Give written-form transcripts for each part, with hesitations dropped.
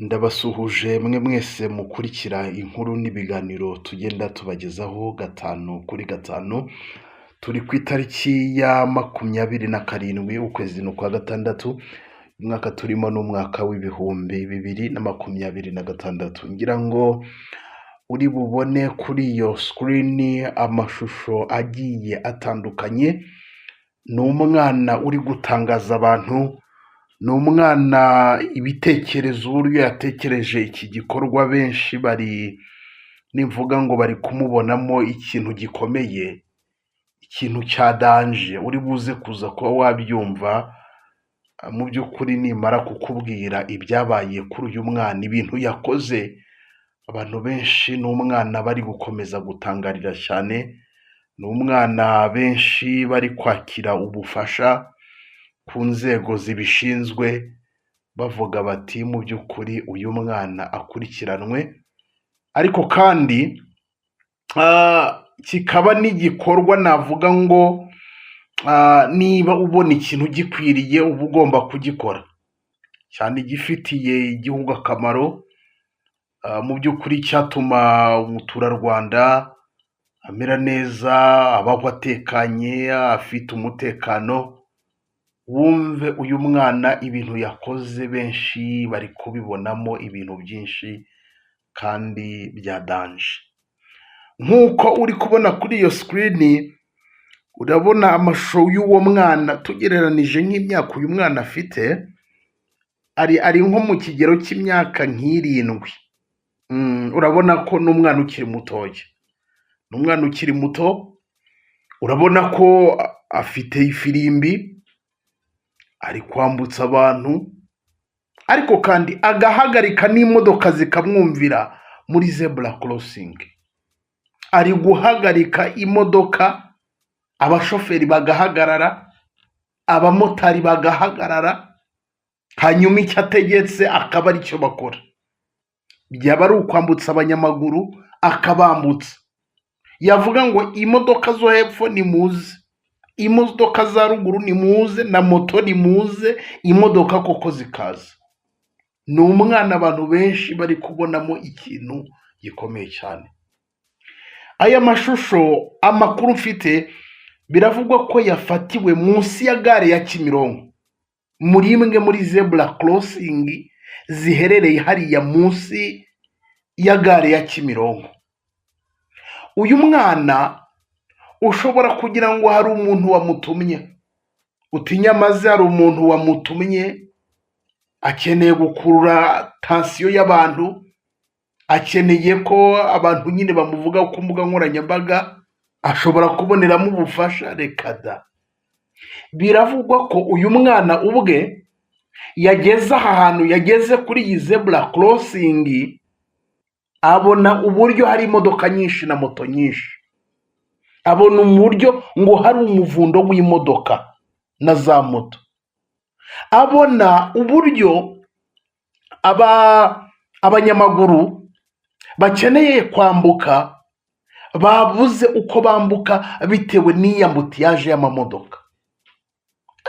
Ndabasuhuje mwe mwese mukurikira inkuru n'ibiganiro tugenda tubagezaho gatanu kuri gatanu. Turi ku itariki ya 27, ukwezi ni ukwa gatandatu, umwaka turimo ni umwaka w'2026. Ngira ngo uri bubone kuri iyo screen amashusho agiye atandukanye. Ni umwana uri gutangaza abantu, ni umwana ibitekerezo, uburyo yatekereje iki gikorwa, benshi bari, nimvuga ngo bari kumubonamo ikintu gikomeye, ikintu cya danger. Uri buze kuza kuba wabyumva mu by'ukuri nimara kukubwira ibyabaye kuri uyu mwana, ibintu yakoze. Abantu benshi, ni umwana bari gukomeza gutangarira cyane, ni umwana benshi bari kwakira ubufasha ku nzego zibishinzwe, bavuga bati: "Mu by'ukuri uyu mwana akurikiranwe." Ariko kandi kikaba n'igikorwa navuga ngo niba ubona ikintu gikwiriye, uba ugomba kugikora cyane, igifitiye igihugu akamaro, mu by'ukuri cyatuma umuturarwanda amera neza, abaho atekanye, afite umutekano. Wumve uyu mwana ibintu yakoze, benshi bari kubibonamo ibintu byinshi kandi bya danger. Nk'uko uri kubona kuri iyo screen, urabona amashusho y'uwo mwana. Tugereranije nk'imyaka uyu mwana afite, ari nko mu kigero cy'imyaka nk'irindwi. Urabona ko ni umwana ukiri mutoya, ni umwana ukiri muto. Urabona ko afite ifirimbi, ari kwambutsa abantu, ariko kandi agahagarika n'imodoka zikamwumvira muri zebra crossing. Ari guhagarika imodoka, abashoferi bagahagarara, abamotari bagahagarara, hanyuma icyo ategetse akaba aricyo bakora. Byaba ari ukwambutsa abanyamaguru, akabambutsa. Yavuga ngo: "Imodoka zo hepfo nimuze, imodoka za ruguru nimuze, na moto nimuze," imodoka koko zikaza. Ni umwana abantu benshi bari kubonamo ikintu gikomeye cyane. Aya mashusho, amakuru mfite, biravugwa ko yafatiwe munsi ya gare ya Kimironko, muri imwe muri zebra crossing ziherereye hariya munsi ya gare ya Kimironko. Uyu mwana ushobora kugira ngo hari umuntu wamutumye, uti nyamaze hari umuntu wamutumye, akeneye gukurura attention y'abantu, akeneye ko abantu nyine bamuvuga ku mbuga nkoranyambaga, ashobora kuboneramo ubufasha. Reka da! Biravugwa ko uyu mwana ubwe yageze aha hantu, yageze kuri iyi zebra crossing, abona uburyo hari imodoka nyinshi na moto nyinshi, abona uburyo ngo hari umuvundo w'imodoka na za moto, abona uburyo abanyamaguru bakeneye kwambuka babuze uko bambuka bitewe n'iyi embouteillage y'amamodoka.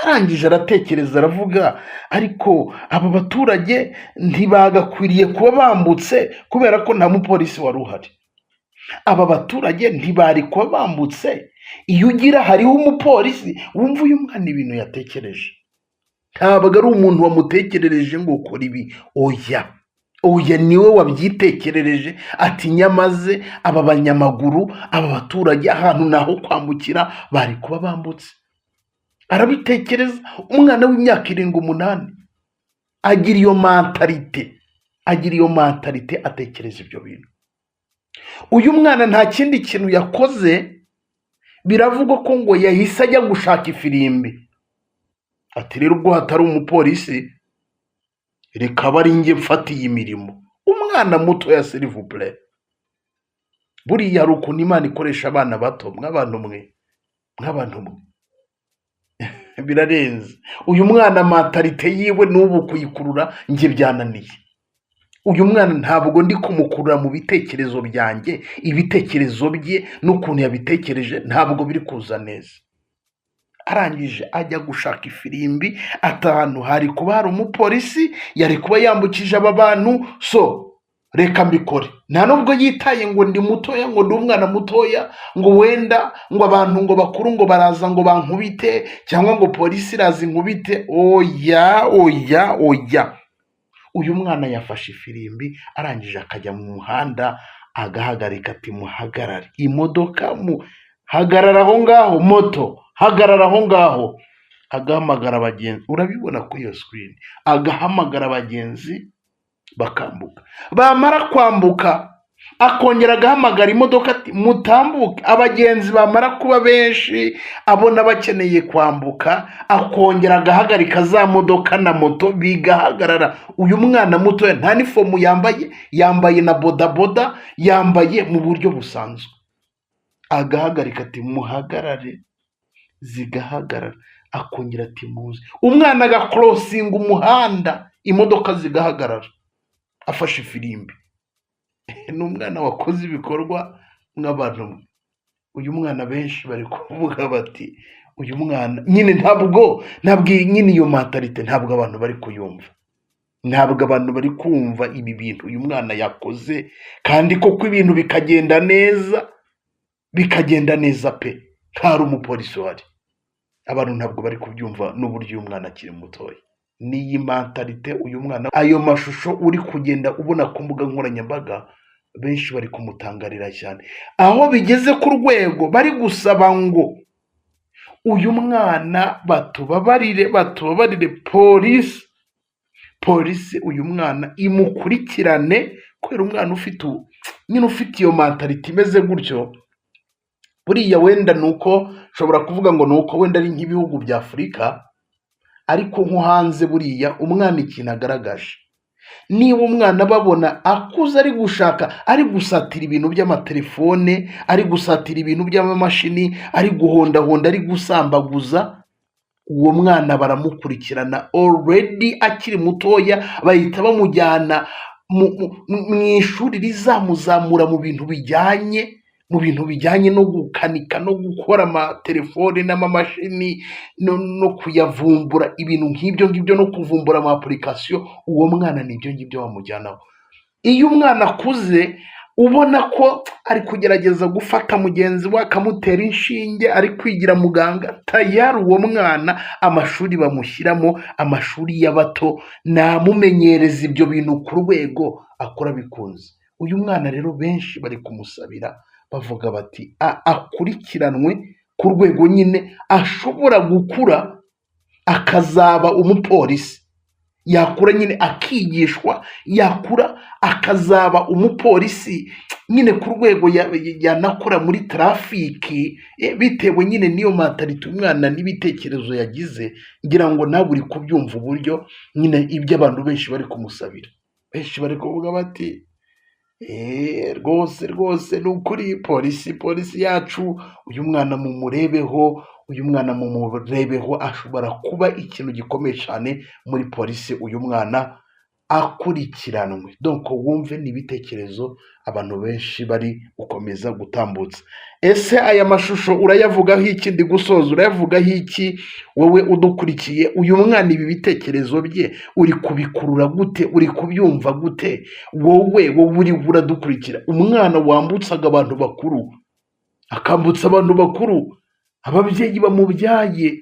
Arangije aratekereza, aravuga: "Ariko aba baturage ntibagakwiriye kuba bambutse kubera ko nta mupolisi wari uhari. Aba baturage ntibari kuba bambutse iyo ugira hariho umupolisi." Wumva uyu mwana ibintu yatekereje. Ntabwo ari umuntu wamutekerereje ngo ukora ibi, oya, oya, niwe wabyitekerereje, ati: "Nyamaze aba banyamaguru, aba baturage, ahantu naho kwambukira bari kuba bambutse." Arabitekereza, umwana w'imyaka 7, 8, agira iyo mentalité, agira iyo mentalité, atekereza ibyo bintu. Uyu mwana nta kindi kintu yakoze, biravugwa ko ngo yahise ajya gushaka ifirimbi, ati: "Rero ubwo hatari umupolisi, reka abe ari njye mfata iyi mirimo." Umwana muto ya, s'il vous plaît. Buriya hari ukuntu Imana ikoresha abana bato, mw'abantu mwe, mw'abantu mwe, birarenze. Uyu mwana mentalité yiwe n'ubu kuyikurura njye byananiye. Uyu mwana ntabwo ndi kumukurura mu bitekerezo byanjye. Ibitekerezo bye n'ukuntu yabitekereje ntabwo biri kuza neza. Arangije ajya gushaka ifirimbi, ati ahantu hari kuba hari umupolisi yari kuba yambukije aba bantu, so reka mbikore. Nta nubwo yitaye ngo ndi mutoya, ngo ndi umwana mutoya, ngo wenda ngo abantu ngo bakuru ngo baraza ngo bankubite, cyangwa ngo polisi iraza inkubite. Oya, oya, oya! Uyu mwana yafashe ifirimbi, arangije akajya mu muhanda, agahagarika ati: "Muhagarare imodoka, mu hagarara aho ngaho, moto hagarara aho ngaho." Agahamagara abagenzi, urabibona kuri iyo screen, agahamagara abagenzi bakambuka. Bamara kwambuka akongera agahamagara imodoka ati: "Mutambuke." Abagenzi bamara kuba benshi, abona bakeneye kwambuka, akongera agahagarika za modoka na moto bigahagarara. Uyu mwana mutoya nta nifomu yambaye, yambaye na bodaboda, yambaye mu buryo busanzwe. Agahagarika ati: "Muhagarare," zigahagarara. Akongera ati: "Muze." Umwana agacrossinga umuhanda, imodoka zigahagarara, afashe ifirimbi. Ni umwana wakoze ibikorwa nk'abantu mwe. Uyu mwana benshi bari kuvuga bati: "Uyu mwana nyine ntabwo nyine iyo mentalité ntabwo abantu bari kuyumva, ntabwo abantu bari kumva ibi bintu uyu mwana yakoze." Kandi koko ibintu bikagenda neza, bikagenda neza pe, ntari umupolisi uhari. Abantu ntabwo bari kubyumva n'uburyo uyu mwana akiri mutoya n'iyi mentalité uyu mwana. Ayo mashusho uri kugenda ubona ku mbuga nkoranyambaga, benshi bari kumutangarira cyane, aho bigeze ku rwego bari gusaba ngo uyu mwana batubabarire, batubabarire, polisi uyu mwana imukurikirane, kubera umwana ufite nyine ufite iyo mentalité imeze gutyo. Buriya wenda ni uko nshobora kuvuga ngo ni uko wenda ari nk'ibihugu bya Afurika, ariko nko hanze buriya umwana ikintu agaragaje, niba umwana babona akuze ari gushaka, ari gusatira ibintu by'amatelefone, ari gusatira ibintu by'amamashini, ari guhondahonda, ari gusambaguza, uwo mwana baramukurikirana already akiri mutoya, bahita bamujyana mu ishuri rizamuzamura mu bintu bijyanye no gukanika no gukora amatelefone n'amamashini no kuyavumbura, ibintu nk'ibyo ngibyo, no kuvumbura ama application. Uwo mwana ni ibyo ngibyo bamujyanaho. Iyo umwana akuze ubona ko ari kugerageza gufata mugenzi we akamutera inshinge, ari kwigira muganga, tayari uwo mwana amashuri bamushyiramo, amashuri y'abato, namumenyereza ibyo bintu ku rwego akora bikunze. Uyu mwana rero benshi bari kumusabira, bavuga bati akurikiranwe ku rwego nyine ashobora gukura akazaba umupolisi, yakura nyine akigishwa, yakura akazaba umupolisi nyine ku rwego yanakora muri traffic, bitewe nyine n'iyo mentalité umwana n'ibitekerezo yagize. Ngira ngo nawe uri kubyumva uburyo nyine ibyo abantu benshi bari kumusabira. Benshi bari kuvuga bati: "Rwose rwose ni ukuri, polisi yacu, uyu mwana mumurebeho, uyu mwana mumurebeho, ashobora kuba ikintu gikomeye cyane muri polisi, uyu mwana akurikiranwe." Donc wumve n'ibitekerezo abantu benshi bari gukomeza gutambutsa. Ese aya mashusho urayavugaho iki? Ndi gusoza. Urayavugaho iki wowe udukurikiye? Uyu mwana ibi bitekerezo bye uri kubikurura gute? Uri kubyumva gute wowe uri uradukurikira? Umwana wambutsaga abantu bakuru, akambutsa abantu bakuru, ababyeyi bamubyaye,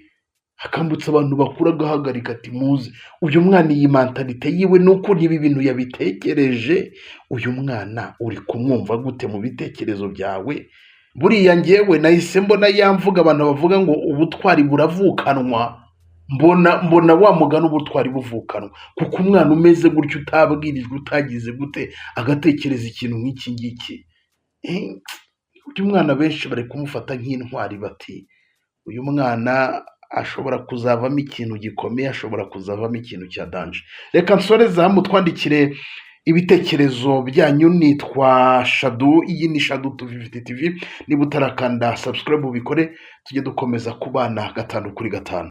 akambutsa abantu bakuru, agahagarika ati: "Muze." Uyu mwana iyi mentalité yiwe n'ukuntu ibi bintu yabitekereje, uyu mwana uri kumwumva gute mu bitekerezo byawe? Buriya ngewe nahise mbona ya mvuga abantu bavuga ngo ubutwari buravukanwa, mbona wa mugani ubutwari buvukanwa, kuko umwana umeze gutyo, utabwirijwe, utagize gute, agatekereza ikintu nk'iki ngiki, uyu mwana benshi bari kumufata nk'intwari, bati uyu mwana ashobora kuzavamo ikintu gikomeye, ashobora kuzavamo ikintu cya danger. Reka nsoreze hamwe, twandikire ibitekerezo byanyu. Nitwa Shadu, iyi ni Shadu 250 TV. Niba utarakanda subscribe ubikore, tujye dukomeza kubana gatanu kuri gatanu.